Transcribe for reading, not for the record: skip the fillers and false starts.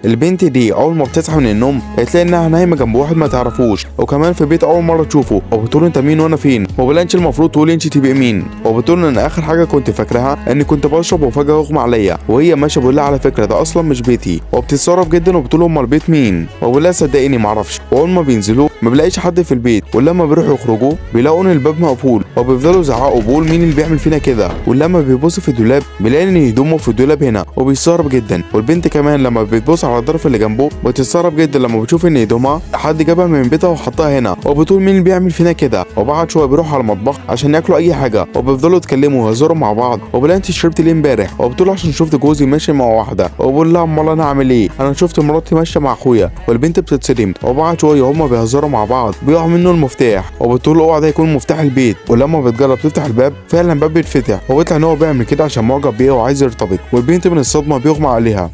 البنت دي اول ما بتصحى من النوم بتلاقي انها نايمة جنب واحد ما تعرفوش، وكمان في بيت اول مرة تشوفه. وبتقول انت مين وانا فين؟ وبقول انت المفروض تقولي انت تبقي مين. وبتقول ان اخر حاجة كنت فاكراها اني كنت بشرب وفجاة اغمى عليا. وهي ماشية بقول لها على فكرة ده اصلا مش بيتي. وبتتصرف جدا وبتقول امال البيت مين؟ وبقول لها صدقيني معرفش. واول ما بينزلوا ما بيلاقيش حد في البيت، ولما بيروحوا يخرجوا بيلاقوا ان الباب مقفول، وبيفضلوا يزعقوا بيقول مين اللي بيعمل فينا كده. ولما بيبص في الدولاب بيلاقي ان هدومه في الدولاب هنا وبيستغرب جدا. والبنت كمان لما بتبص على الظرف اللي جنبه بتستغرب جدا لما بتشوف ان هدومها حد جابها من بيتها وحطها هنا، وبتقول مين اللي بيعمل فينا كده. وبعد شوية بيروحوا على المطبخ عشان ياكلوا اي حاجة، وبيفضلوا يتكلموا ويهزروا مع بعض. وبقول انت شربت ليه امبارح؟ وبتقول عشان شفت جوزي ماشي مع واحدة. وبقول لها امال انا اعمل ايه؟ انا شفت مراتي ماشية مع اخويا. والبنت بتتصدم. وبعد شوية هما بيهزروا مع بعض بيقع منه المفتاح، وبتقول اوعى ده يكون مفتاح البيت. ولما بتجرب تفتح الباب فعلا الباب بيتفتح، وبيطلع ان هو بيعمل كده عشان معجب بيها وعايز يرتبط. والبنت من الصدمة بيغمى عليها.